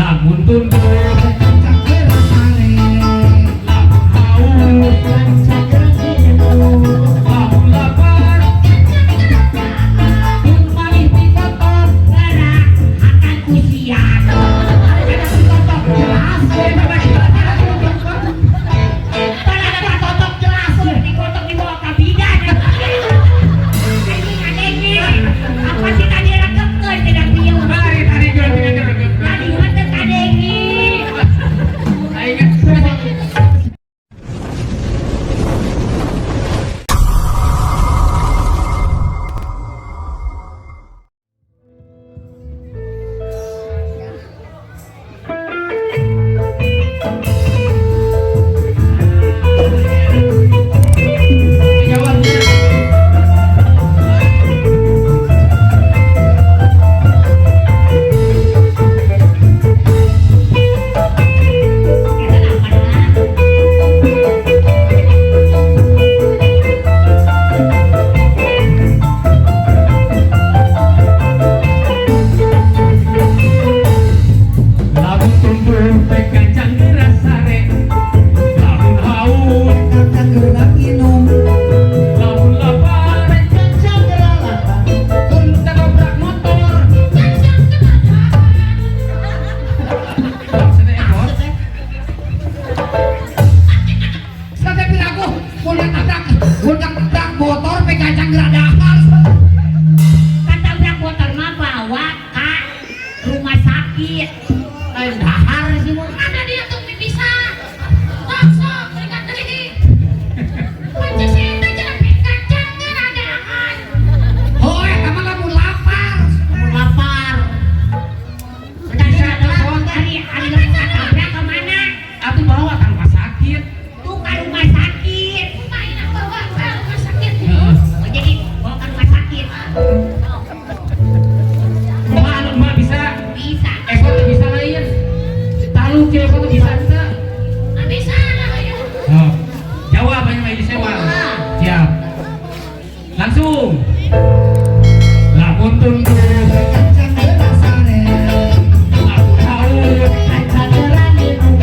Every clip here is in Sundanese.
Lamun tunduh, Kancang geura sare. Lamun haus, Kancang geura minum. Lamun lapar, mun malih dikotok, Gerak akan kusiat. Ditotok jelas. Tanah totok jelas. Dikotok dibawa ke bidan. Ini ngadenge. Apa sih tadi rekepkeun tidak pieu. Mari tadi geus tinggal. Tadi mah teu kadenge. Aing. Jawabnya. Eta apa? Lamun tunduh pek kancang geura sare. Lamun haus, Kancang geura minum. Lamun lapar, Kancang geura lapar. Mun katabrak motor. Kancang kenapa? Maksudnya ekor. Sate piraku mun tabrak, mun tabrak motor pe kancang geura dahar. Katabrak motor mah bawa ka rumah sakit. Lain dahar sih mun. Mana dia tuh bisa? Sok sok mereka tadi. Pancas eta cenah kacang ngaradahan. Oh, eta mah lamun lapar. Lamun lapar. Tadi hari hari lamun katabrak ke mana? Atuh bawa ke rumah sakit. Tuh ke rumah sakit. Main bawa ke rumah sakit. Heeh. Oh, jadi bawa ke rumah sakit. Kumaha anu mah bisa? Bisa. Ekor tuh bisa lain. Talu kieu ekor tuh bisa teu? Bisa lah ya. Oh. Jawab aja mah sewa. Siap. Langsung. Lamun tunduh, Kancang geura sare. Lamun haus, Kancang geura minum.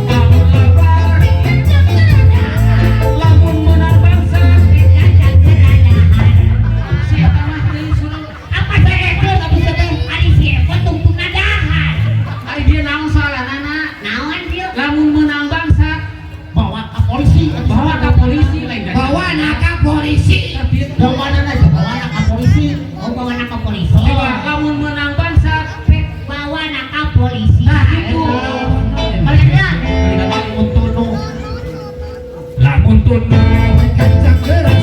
Lamun lapar, lamun meunang bangsat. Kacang ngaradahan. Si eta mah teuing suruh. Apa sih Eko? Ari si Eko tungtung nadahan. Ari dia naon salahnana? Naon dia? Lamun meunang bangsat, Bawa ke polisi. Bawa ke polisi lain. Bawa ka polisi. Bawa na bawa ka polisi. Oh, bawa na ke polisi. Coba lamun meunang bangsat, Bawa na ke polisi. Nah gitu. Maksudnya, Lamun tunduh. Lamun tunduh, Kancang geura